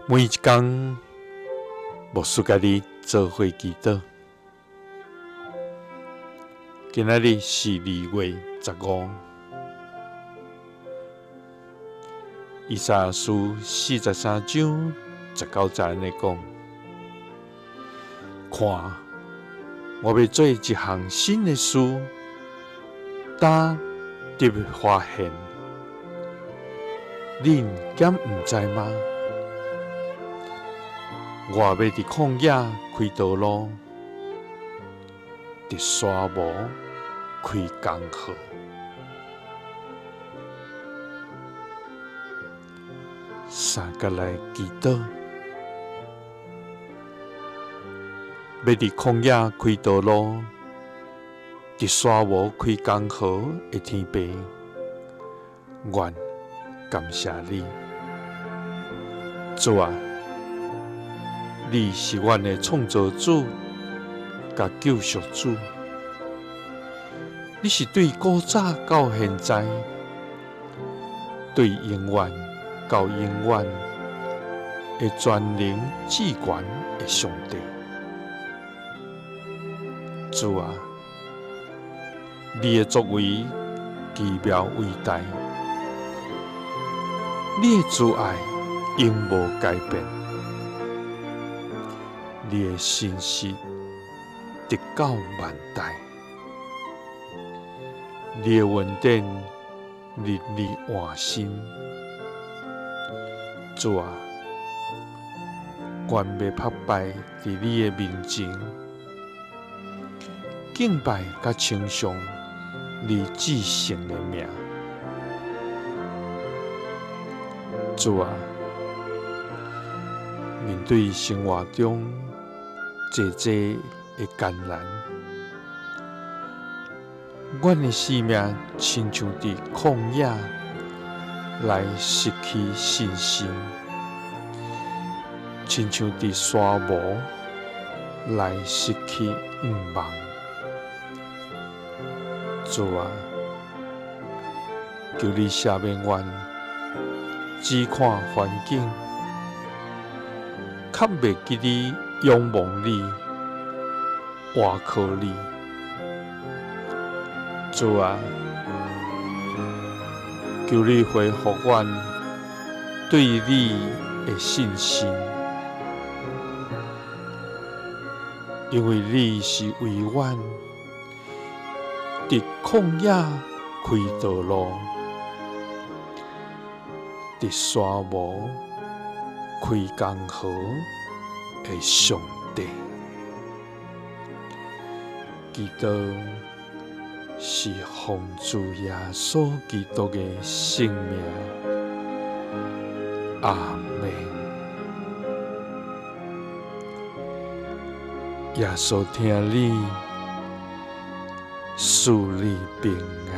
每一工，牧師佮你做伙祈禱。今仔日是2月15，以賽亞書43章19節按呢講：看，我欲做一項新的事，今得發現，恁敢毋知嗎？我欲佇曠野開道路，佇沙漠開江河。三佮來祈禱，欲佇曠野開道路，佇沙漠開江河的天父，阮感謝你，主啊！你是阮的創造主佮救贖主，你是對古早到現在，對永遠到永遠的全能至懸的上帝。主啊，你的作為奇妙偉大，你的慈愛永無改變。你的信實直到萬代，你的恩典日日換新。主啊，阮欲拍敗佇你的面前，敬拜佮稱頌你至聖的名。主啊，面對生活中濟濟的艱難，阮的生命親像佇曠野來失去信心，親像佇沙漠來失去向望。主啊，求你赦免阮，只看環境，較袂記得仰望你，倚靠你。主啊，求你恢復阮對你的信心，因為你是為阮佇曠野開道路，佇沙漠開江河的上帝。祈禱是奉主耶穌基督的聖名，阿們。耶穌疼你，賜你平安。